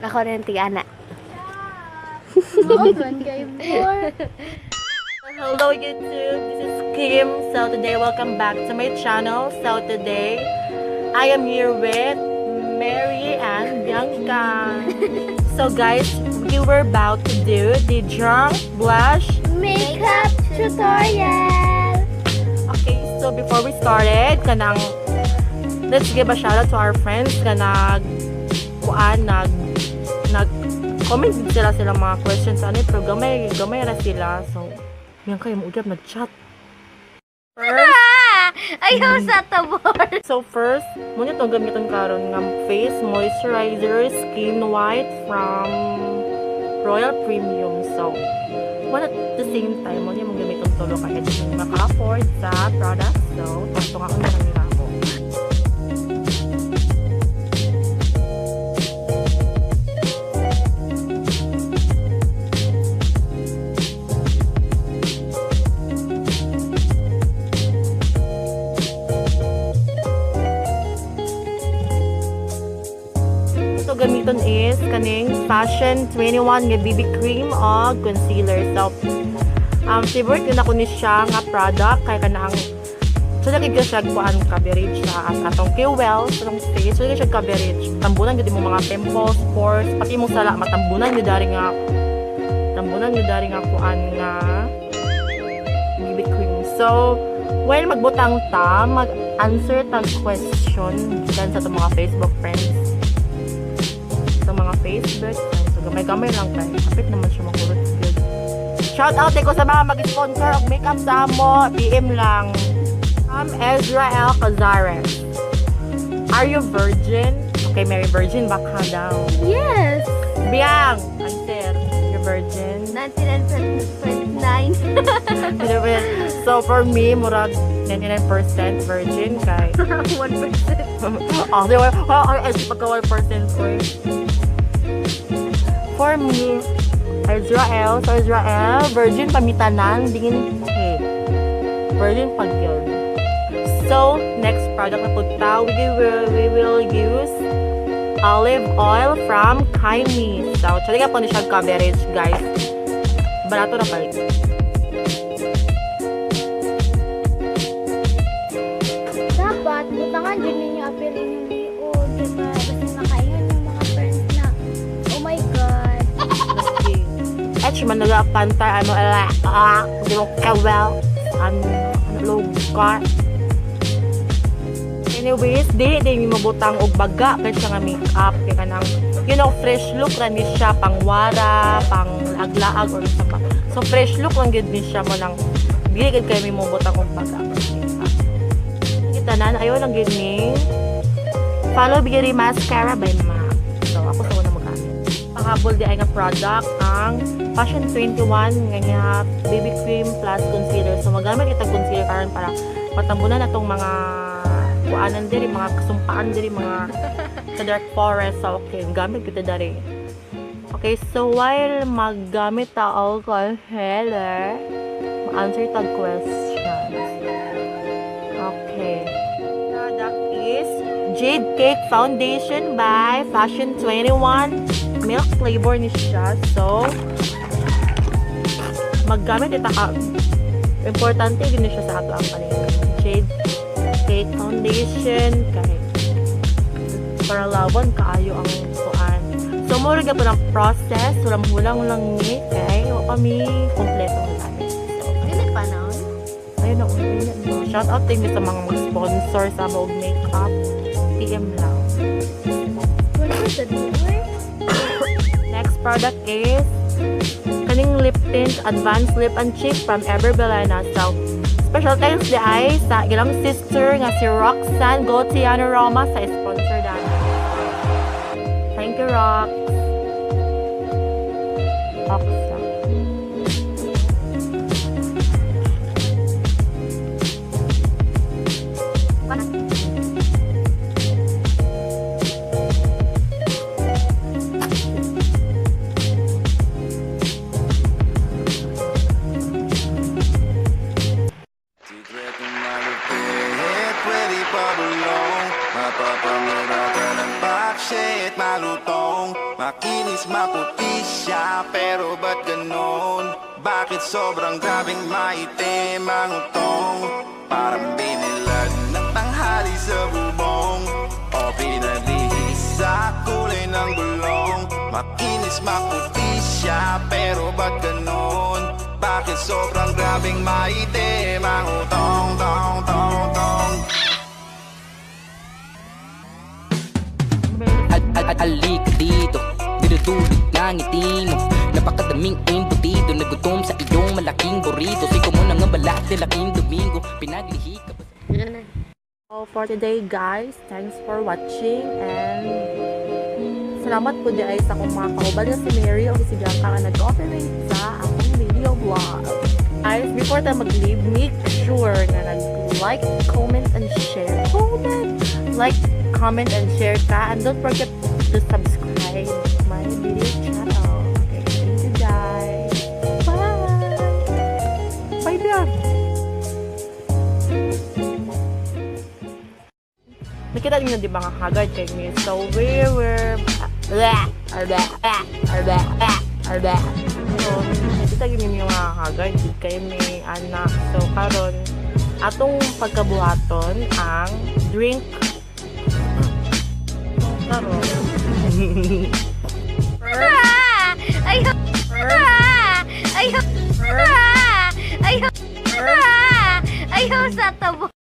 Ako rin tig-ana. Oh, 1K4. Hello YouTube, this is Kim. So today, welcome back to my channel. So today, I am here with Mary and Bianca. So guys, we were about to do the drunk blush Makeup tutorial. Okay, so before we started, kanang let's give a shout out to our friends kanag kuan nag nag comment din sila silang mga questions ano pero gamay gamay ra sila. So, Bianca, yung ugab nag-chat. First, Ayaw sa tabor. So first, muna itong gamiton karon nga face moisturizer Skin White from Royal Premium. So, one at the same time, muna yung gamiton tulo kahit hindi maka-afford sa product. So, tungtungan ko na lang nila ako. Ito gamiton is kaning Fashion 21 nga BB cream o concealer. So, favorite yun ako ni siya nga product kay kanang so lagi ka siya kuan coverage sa as atong KWL sa atong face. So lagi siya coverage. Tambunan gyud mo mga pimples, pores, pati imong sala matambunan gyud dari nga kuan nga BB cream. So, while magbutang ta, mag-answer tag question gikan sa atong mga Facebook friends sa mga Facebook friends. So, gamay-gamay lang kay kapit naman siya makulot good. Shout out ko sa mga mag-sponsor og makeup sa amo, PM lang. From Ezrael Cazares. Are you virgin? Okay, Mary, virgin baka daw. Yes. Biang, answer. You're virgin? 99.9. So for me, murag 99% virgin kay. 1%. Oh, di ba? Oh, ay, pagka 1% ko eh. For me, Israel, so Israel, virgin pamitanan, dingin hey. Virgin pag yun. So, next product na punta, we will use olive oil from Kindly. So, tsaka po ni siya coverage, guys. Barato na balik. Dapat, butangan dyan ninyo apil inyong liog. Diba? Basta makaingon yung mga friends na, oh my God. Okay. Etch man naga pantay ano ala ah di mo kawel ano ano lugar. Anyways, di di mi mabutang og baga kay siya nga makeup kay kanang fresh look ra ni siya pangwara, pang laag-laag or sa pa. So fresh look lang gyud ni siya mo nang dili gid kay mi mobutang og baga. Kita na ayaw lang gyud ni Follow Beauty Mascara by MAC. So ako sa una magamit pahabol di ay nga product ang Fashion 21 nga nga BB cream plus concealer. So magamit kita concealer karon para matambunan natong mga kuanan diri, mga kasumpaan diri, mga sa dark forest. So okay, gamit kita dari. Okay, so while maggamit ta og concealer, ma-answer tag questions. Okay. Product is Jade Cake Foundation by Fashion 21. Milk flavor ni siya. So, maggamit ita ka. Importante din siya sa ato ang kaning Jade Cake Foundation kahit para laban kaayo ang kuan. So, mura gyud po ng process. Hulam-hulang lang ni kay wa kami kompleto ang gamit. So, Dili pa noon. ayun na, ayun na. Shout out din sa mga mag-sponsor sa mga makeup. PM lang. Wala sa door. Next product is kaning lip tint, Advanced Lip and Cheek from Ever Bilena. So, special thanks di ay sa ilang sister nga si Roxanne Gotiano Roma sa sponsor dami. Thank you, Rox. Roxanne. Sikretong malupit, pwede pa bulong. Mapapamura ka ng bakshit, malutong. Makinis, maputi siya, pero ba't ganon? Bakit sobrang grabeng maitim ang utong? Parang binilad na tanghali sa bubong o pinaglihis sa kulay ng gulong. Makinis, maputi siya, pero ba't ganon? Bakit sobrang grabeng maitim ang utong, tong, tong, tong? Al al al Halika dito. Dinudulot ng ngiti mo. Napakadaming embutido. Nagutom sa iyong malaking burrito. Siko mo na nga balat nila Kim Domingo. Pinaglihi ka ba So for today, guys, thanks for watching and salamat po diay sa akong mga kauban nga si Mary o si Bianca nga nag-cooperate sa akong video vlog. Guys, before tayo mag-leave, make sure na nag-like, comment, and share. Comment! Like, comment, and share ka. And don't forget to subscribe my video channel. Okay, thank you, guys. Bye! Bye, Bianca! Nakita niyo, di ba, nga haggard kay me. So we were blah, blah, blah, blah, blah. So nakita niyo yung mga haggard gid kay me anak. So karon atong pagkabuhaton ang drink. So karon Ah! Ay! Ah! Ay! Ah! Ay! Ah! Ayaw sa tabo.